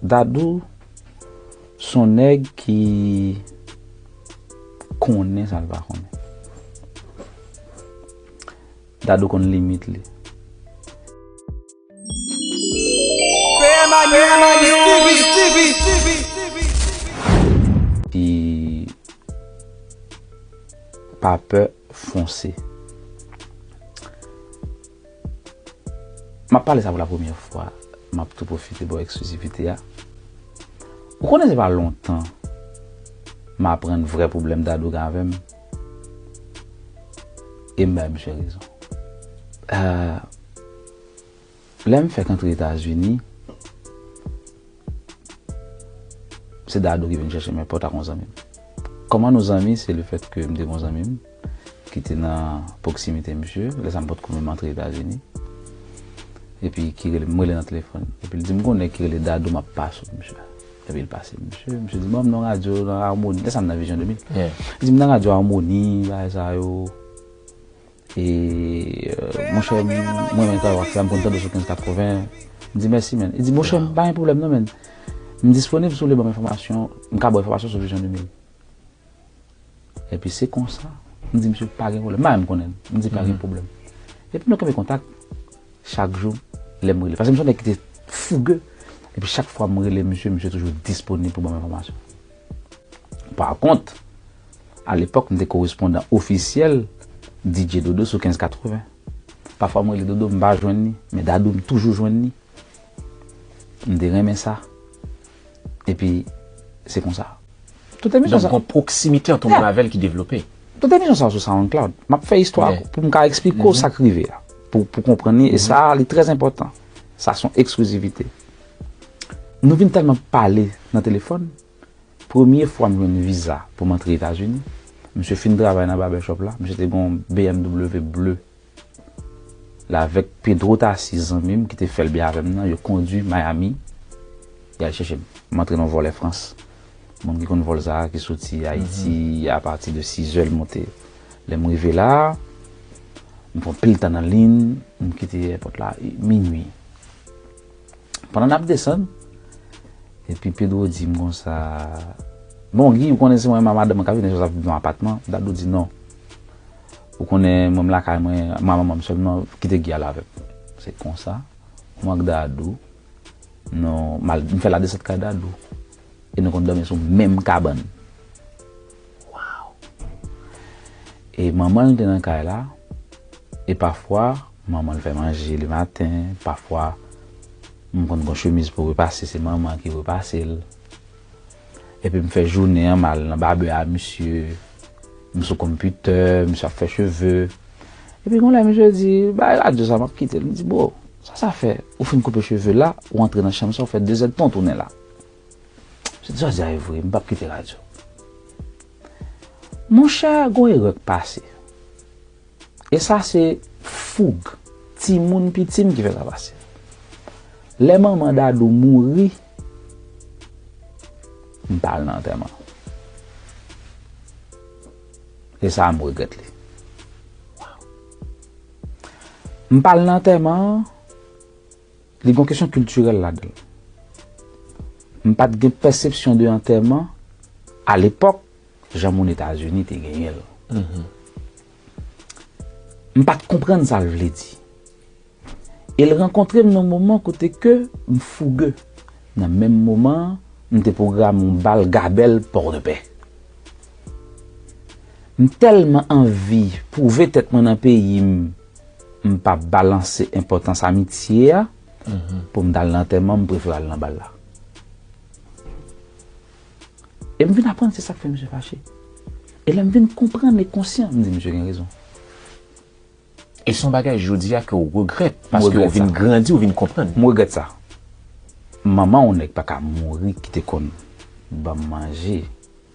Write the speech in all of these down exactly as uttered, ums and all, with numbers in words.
Dadou se yon nèg ki konnen sa l pa konnen. Dadou konn limit li. Ki pa pè fonse. M ap pale sa pou la premyè fwa. M ap tou pwofite ba w eksklizivite a. Ou konnen se pa lontan m aprann vrè pwoblèm Dadou gen avè m. E m bay misye rezon. Ah, lè m fèk antre Etazini, se Dadou ki vin chèche m, enpòt ak yon zanmi m. Kòman nou zanmi? Se lefètke m te gen yon zanmi m ki te nan pwoksimite misye, lè sa m potko menm antre Etazini. Epi ki rele m, m rele nan telefòn. Epi l di m gon nèg ki rele Dadou, m ap pase w misye. Epi l pase m misye, misye di m, "Bon, m nan radyo, nan Harmonie." Lè sa m nan Vision de mil. Li di m nan radyo Harmonie, bagay sa yo. E, euh, monchè, m renmen travay w ap fè a, m konn tande w sou kenz katreven. M di, "Mèsi, menn." Li di, "Monchè, m pa gen pwoblèm non, menn. M disponib si w vle ban m enfòmasyon, m ka ba w enfòmasyon sou Vision de mil." Epi se konsa, m di, "Misye, pa gen pwoblèm." M pa menm konnen l. M di, "Pa gen pwoblèm." Epi nou kenbe kontak chak jou, lè m rele. Paske m se yon nèg ki te fouge. Epi chak fwa m rele misye, misye toujou disponib pou ban m enfòmasyon. Pa kont, alepòk, m te korespondan ofisyèl D J Dodo sou kenz katreven. Pafwa, m rele Dodo, m pa jwenn li, men Dadou, m toujou jwenn li. M te renmen sa. Epi, se konsa. Tout emisyon Donk, sa. Gon pwoksimite ant ou menm avè l ki devlope. Tout emisyon sa sou SoundCloud. M ap fè istwa pou m ka eksplike w sa k rive a. Pou, pou konprann li, e sa, li trè enpòtan. Sa se yon eksklizivite. Nou vin tèlman pale nan telefòn, premye fwa m jwenn viza pou m antre Etazini, misye fin travay nan barbershop la, misye te gen yon B M W ble. L avèk Pedro Tassis, zanmi m ki te fè l byen avè m nan, yo kondui Miami. Y al chèche m. M antre nan vòl Air France. Moun ki konn vòl sa a, ki soti Ayiti apati de sizè l monte. Lè m rive la, m pran anpil tan nan liy, m kite èpòt la, e, minui. Pandan n ap desann, epi Pedro di m konsa, "Bon, Guy, ou konnen se mwen, madanm mwen k ap vini, sa ap nan apatman." Dadou di, "Non. Ou konnen mwen, m lakay mwen, manman m sèlman, kite Guy al avè m." Se konsa, mwen ak Dadou, nou, m al, m fè ladesant kay Dadou. E nou konn dòmi sou menm kabann. Wow! E manman l te nan kay la, e pafwa, manman l fè manje le maten, pafwa, m konn gon chemiz pou repase, se manman ki repase l. Epi m fè jounen an, m al nan babè a misye, m sou konpitè, misye ap fè cheve. Epi gon lè misye di, "Bay radyo sa, m ap kite l." M di, "Bro, sa sa fè? Ou fin koupe cheve la, ou antre nan chanm sa, ou fè de zèdtan w tounen la." Misye di, "Sa w di a e vre, m p ap kite radyo." Monchè, gon erè k pase. E sa se foug timoun piti m ki fè sa pase. Lè manman Dadou mouri, m pa al nan antèman. E sa a, m regrèt li. M pa al nan antèman an, li gon kesyon kiltirèl ladan l. M pa t gen pèsepsyon de antèman alepòk, jan moun Etazini te genyen l. M pa t konprann sa l vle di. E l rankontre m nan moman kote ke m fouge. Nan menm moman an, m te pwograme yon bal Gabèl Pòdepè. M tèlman anvi pwouve tèt mwen nan peyi m, m pa balanse enpòtans amitye a, pou m t al nan antèman, m prefere al nan bal la. E m vin aprann se sa k fè misye fache. E lè m vin konprann e konsyan, m di, "Misye gen rezon." E se yon bagay jodi a ke w regrèt, paske w vin grandi, w vin konprann. M regrèt sa. Manman yon nèg pa ka mouri ki te konn ban m manje,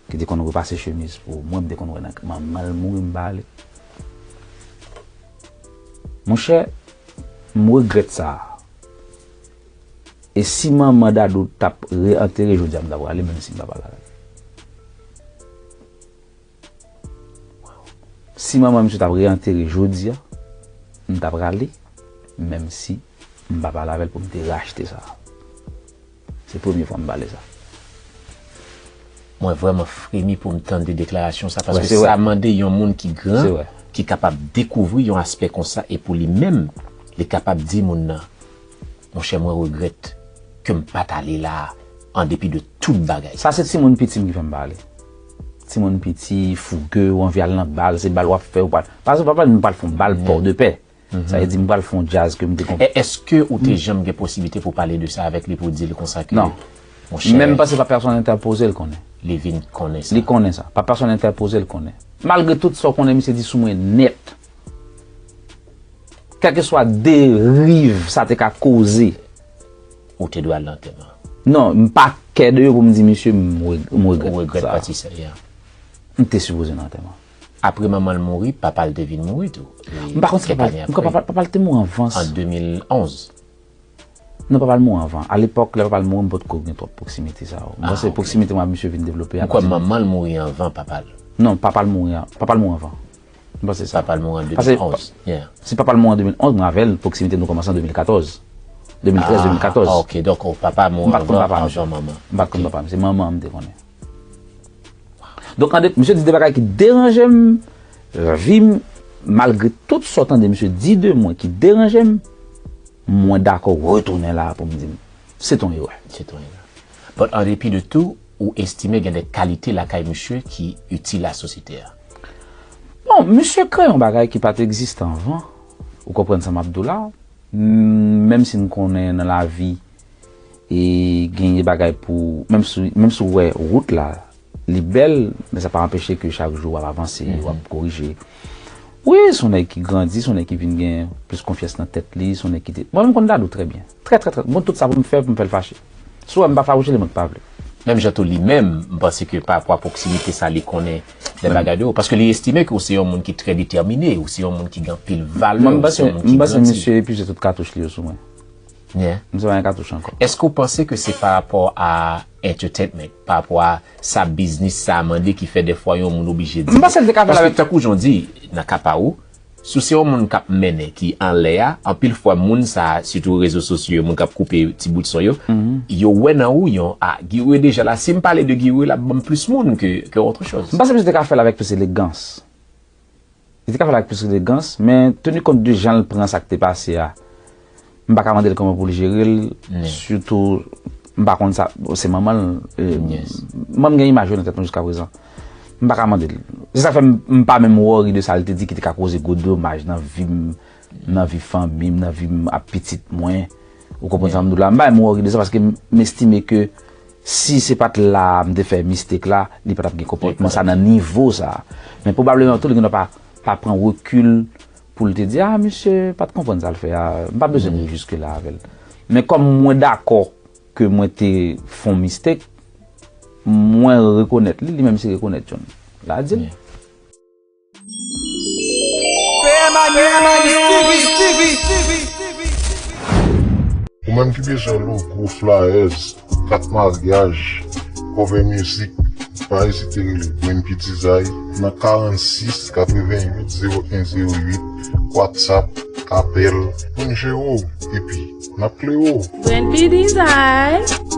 ki te konn repase chemiz pou mwen, m te konn wè nan manman l mouri, m pa ale. Monchè, m regrèt sa. E si manman Dadou t ap re-antere jodi a, m ta prale, menm si m pa pale avè l. Si manman misye t ap re-antere jodi a, m ta prale, menm si m pa pale avè l pou m te rachte sa. Se premye fwa m pale sa. Mwen vrèman fremi pou m tande deklarasyon sa, paske sa mande yon moun ki gran, ki kapab dekouvri yon aspè konsa e pou li menm, li kapab di moun nan, monchè, mwen regrèt ke m pa t ale la a, an depi de tout bagay. Sa se timoun piti m ki fè m pale. Timoun piti, fouge, ou anvi al nan bal, se bal w ap fè, ou pral. Pa egzanp, papa m pral fè yon bal Pòdepè. Sa vle di m pral fè yon djaz ke m te konprann. Èske ou te janm gen posiblite pou pale de sa avèk li, pou di l konsa ke, monchè, menm panse pa pèsonn entèpoze l konnen. Li vin konnen sa. Li konnen sa. Pa pèsonn entèpoze l konnen. Malgre tout sa w konnen, misye di sou mwen nèt. Kèlkeswa deriv sa te ka koze. Ou te dwe al nan antèman. Non, m pa kè de yo pou m di misye m regrèt sa. Ou regrèt pati sa, yeah. M te sipoze nan antèman. Apre manman l mouri, papa l te vin mouri tou. M pa konn si papa l, papa l te mouri anvan. An de mil onz. Non, papa l mouri anvan. A lepòk, lè papa l mouri, m potko gen twòp pwoksimite sa yo. M panse pwoksimite mwen ak misye vin devlope apati de. M kwè manman l mouri anvan papa l. Non, papa l mouri, papa l mouri anvan. M panse sa. Papa l mouri an de mil onz. Si papa l mouri an de mil onz, mwen avè l, pwoksimite nou kòmanse an de mil katòz. De mil trèz, de mil katòz. Ah, ok. Donk, papa mouri anvan manman. M pa t konn papa m. Se manman m te konnen. Donk, an de, misye di de bagay ki deranje m, vi m, malgre tout sa w tande misye di de mwen ki deranje m, mwen dakò retounen la a pou m di m, se t on erè. Se t on erè. But an depi de tou, ou estime gen de kalite lakay misye ki itil a sosyete a? Bon, misye kreye yon bagay ki pa t egziste anvan. Ou konprann sa m ap di w la? Menm si n konnen nan lavi, e genyen bagay pou, menm si, menm si w wè wout la, li bèl, men sa pa anpeche ke chak jou w ap avanse, w ap korije. Wi, se yon nèg ki grandi, se yon nèg ki vin gen plis konfyans nan tèt li, se yon nèg ki te, mwen menm konn Dadou trè byen. Trè, trè, trè. Mwen tout sa pou m fè, pou m fè l fache. Si w wè m pa fawouche li, mwen k pa vle. Menm jan tou li menm, m panse ke pa rapò a pwoksimite sa li konnen de bagay de ou. Paske li estime ke ou se yon moun ki trè detèmine, ou se yon moun ki gen anpil valè, ou se yon moun ki grandi. M panse misye epuize tout katouch li yo sou mwen. Yeah. M se pa gen katouch ankò. Èske w panse ke se pa rapò a entertainment, pa rapò a sa biznis sa a mande ki fè dèfwa yon moun oblije di? M panse l te ka fè l avèk. Paske tankou jan w di, nan ka pa ou, si w se yon moun k ap mennen, ki anlè a, anpil fwa moun sa a, sitou rezo sosyo yo, moun k ap koupe ti bout son yo, yo wè nan ou yon, a, Guy Wewe deja la, si m pale de Guy Wewe, l ap ban m plis moun ke, ke autre chose. M panse misye te ka fè l avèk plis elegans. Li te ka fè l ak plis elegans, men teni kont de jan l pran sa k te pase a, m pa ka mande l kòman pou l jere l, sitou, m pa konn sa, se manman l, manman m gen imaj yo nan tèt mwen jiska prezan. M pa ka mande l. Se sa k fè m, m pa menm worry de sa l te di ki te ka koze gwo domaj nan vi m, nan vi fanmi m, nan vi m ak pitit mwen. Ou konprann sa m di w la? M pa menm worry de sa paske m, m estime ke si se pa t la a m te fè mistake la, li pa t ap gen konpòtman sa nan nivo sa a. Men pwobableman tou, li gendwa pa, pa pran rekil pou l te di, a, misye pa t konprann sa l fè a, m pa t bezwen rive jiske la avè l. Men kòm mwen dakò ke mwen te fè yon mistake, mwen rekonèt li, li menm li rekonèt John. L a di l. Ou menm ki bezwen logo, flyers, kat maryaj, cover music, pa ezite rele Gwen P Design nan karannsis katrevennuit zewo en zewo uit, WhatsApp, apèl, pou n jere w, epi n ap klere w. Gwen P Design.